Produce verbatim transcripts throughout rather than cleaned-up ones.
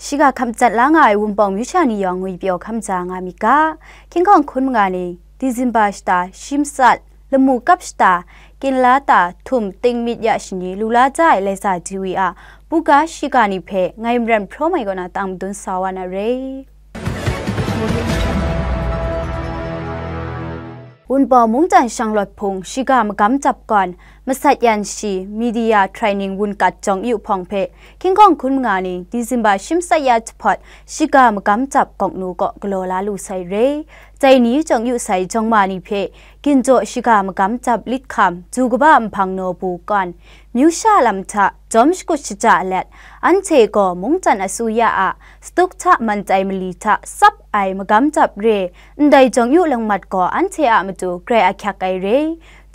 Shiga hkam jat la nga ai Wunpawng myu sha ni yawng ngwi pyaw hkam ja nga mi ga. Hkying hkawng hkun manga ni, Disemba shata shi matsat, lamu kap shata, kinla ta htum ting myit ya shani lu la ja ai Laisa T V a buga shiga ni hpe ngai Maran Hpraw Mai kaw na tang madun sa wa na re. Wunpawng mungdan shanglawt hpung shiga magam jap gawn, masat yan shi, media training wunkat jawng yu hpawng hpe, hkying hkawng hkun manga ni, Disemba shi matsat ya jahpawt, shiga magam jap gawk nu kaw galaw la lu sai re. Dai ni jawng yu sai jawng ma ni hpe, ginjaw shiga magam jap lit hkam, ju kaba nhpang naw bu gawn, myu sha lam hta jawm shakut shaja let, anhte gaw mungdan asuya a, stuk hta man tai mali hta sap ai magam jap re, ndai jawng yu langmat gaw anhte a matu grai ahkyak ai re.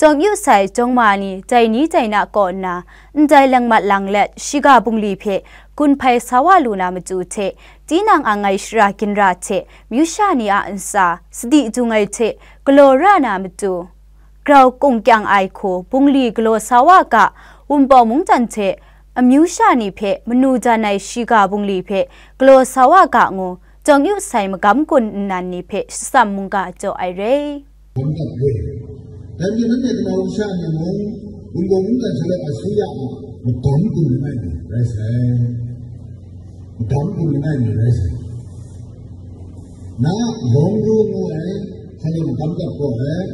Jawng yu sai jawng ma ni dai ni dai na kaw nna, ndai langmat lang let shiga bungli hpe gun hpai sa wa lu na matu hte, tinang ang ai shara ginra hte myu sha ni a ntsa sadi dung ai hte galaw ra na matu, grau kung kyang ai hku bungli galaw sa wa ga, Wunpawng mungdan hte amyu sha ni hpe manu dan ai shiga bungli hpe galaw sa wa ga ngu, jawng yu sai magam gun nnan ni hpe shatsam mungga jaw ai re. Magam gun re. Dai majaw nanhte kanau sha ni mung, Wunpawng mungdan shaloi asuya a magam gun langai mi rai sai. Magam gun langai mi rai sai. Na, lawng ru ngu ai, shaloi magam gat gaw ai,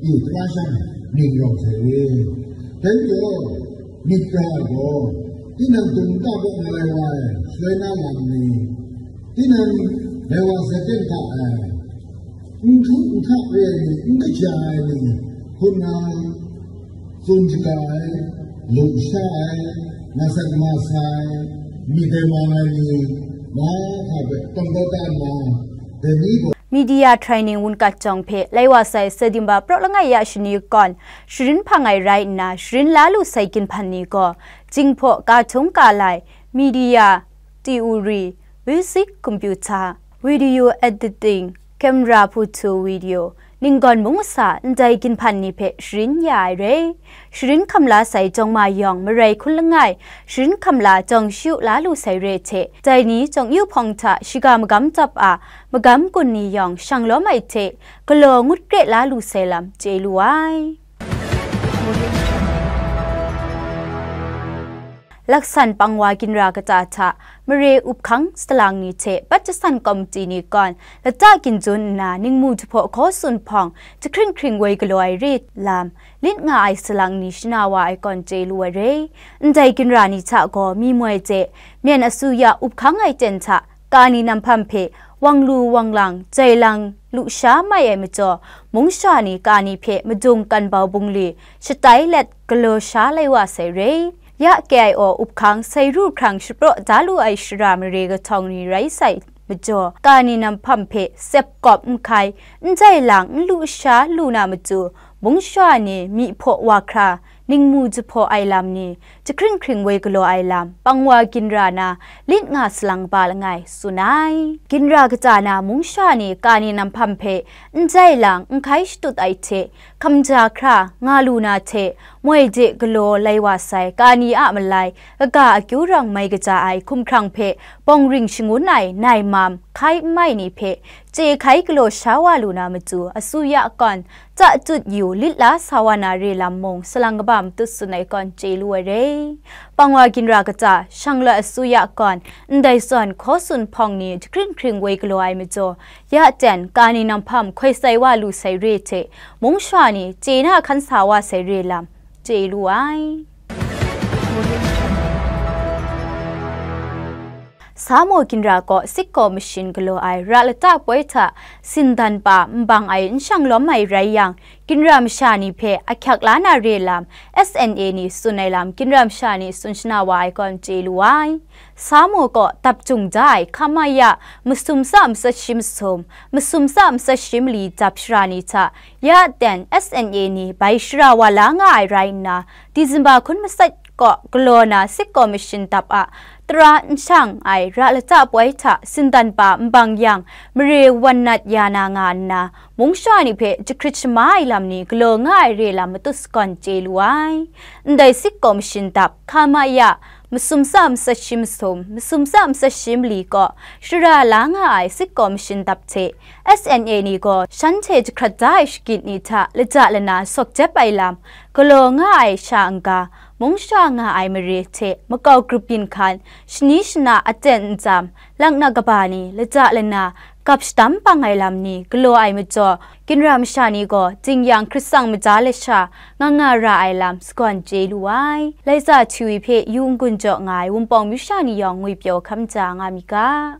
i tara shang ning rawng sai re. Dai majaw, myit ra ai gaw, tinang dung nta kaw malai wa ai, shaloi na lam ni, tinang dai wa zaten hta ai, n hkru n hta re ai ni, n kaja ai ni, hpun na, tsun shaga ai, lu sha ai, masat masa ai, myit dai mang ai ni, mahkra hpe tawng kau ta nna, dai ni gaw, Media training wunkat jawng hpe lai wa sai September praw langai ya shani kawn sharin hpang ai rai nna, sharin la lu sai ginhpan ni gaw, Jinghpaw, Kahtung Kalai, Media, Theory, Music, Computer, Video Editing, Camera, Photo, Video, Ninggawn mung masa ndai ginhpan ni hpe sharin ya ai re. Sharin hkam la sai jawng ma yawng marai hkun langai, sharin hkam la jawng shu la lu sai re hte, dai ni jawng yu hpawng hta shiga magam jap a, magam gun ni yawng shang lawm ai hte, galaw ngut kre la lu sai lam chye lu ai. Laksan pangwa ginra kata hta, mare up hkang salang ni hte pat jasan komiti ni kawn, lata ginjun nna ningmu jahpaw hkaw tsun hpawng, jahkring hkring woi galaw ai re lam, lit nga ai salang ni shana wa ai kawn chye lu ai re. Ndai ginra ni hta gaw, mi moi hte, myen asuya up hkang ai ten hta, ka ni namhpam hpe, wang lu wang lang, jai lang, lu sha mai ai majaw, mung sha ni ka ni hpe madung kan bau bungli, shatai let galaw sha lai wa sai re. Ya K I O up hkang sai ru hkrang shapraw da lu ai shara mare kahtawng ni rai sai majaw, ka ni namhpam hpe sep kawp n hkai, n jai lang n lu sha lu na matu, mung sha ni myi hpaw wa hkra, ningmu jahpaw ai lam ni, jahkring hkring woi galaw ai lam, pangwa ginra na, lit nga salang ba langai, tsun ai. Ginra kata na mung sha ni ka ni namhpam hpe, n jai lang, n hkai shatut ai hte, hkamja hkra, nga lu na hte, moi de galaw lai wa sai, ka ni a malai, kaga akyu rawng mai kaja ai hkumhkrang hpe, bawng ring shangun ai, nai mam, hkai n mai ni hpe, chye hkai galaw sha wa lu na matu, asuya kawn, chya tut yu lit la sa wa na re lam mung, salang kaba matut tsun ai kawn chye lu ai re. Pangwa ginra kata, shanglawt asuya kawn, ndai zawn hkaw tsun hpawng ni jahkring hkring woi galaw ai majaw, ya ten ka ni namhpam hkoi sai wa lu sai re hte, mung sha ni chye na hkan sa wa sai re lam, chye lu ai. Samo ginra kaw sitkaw mashin galaw ai ra lata poi hta sindan pa nbang ai n shang lawm ai rai yang, ginra masha ni hpe ahkyak la na re lam, S N A ni tsun ai lam, ginra masha ni tsun shana wa ai kawn chye lu ai. Samo kaw dap jung da ai hkama ya masum tsa matsat shi masum, masum tsa matsat shi mali dap shara ni hta, ya ten S N A ni bai shara wa la nga ai rai nna, Disemba hkun matsat kaw galaw na sitkaw mashin dap a tara n shang ai ra lata poi hta sindan pa nbang yang, mare wan nat ya na nga nna, mung sha ni hpe jahkrit shama ai lam ni galaw nga ai re lam matut sakawn chye lu ai. Ndai sitkaw mashin dap hkama ya masum tsa masat shi masum, masum tsa masat shi mali kaw shara la nga ai Sit Kaw Mashin Dap hte S N A ni gaw shanhte jahkrat da ai shagit ni hta lata lana sawk jep ai lam, galaw nga ai sha n-ga, mung sha nga ai mare hte makau grup ginhkan, shani shana aten ntsam, laknak kaba ni, lata lana, gap shadam pang ai lam ni galaw ai majaw, ginra masha ni gaw dingyang hkritsang maja lasha nga nga ra ai lam sagawn chye lu ai. Laika Hti Wi hpe yu n-gun jaw nga ai Wunpawng myu sha ni yawng ngwipyaw hkam ja nga mi ga.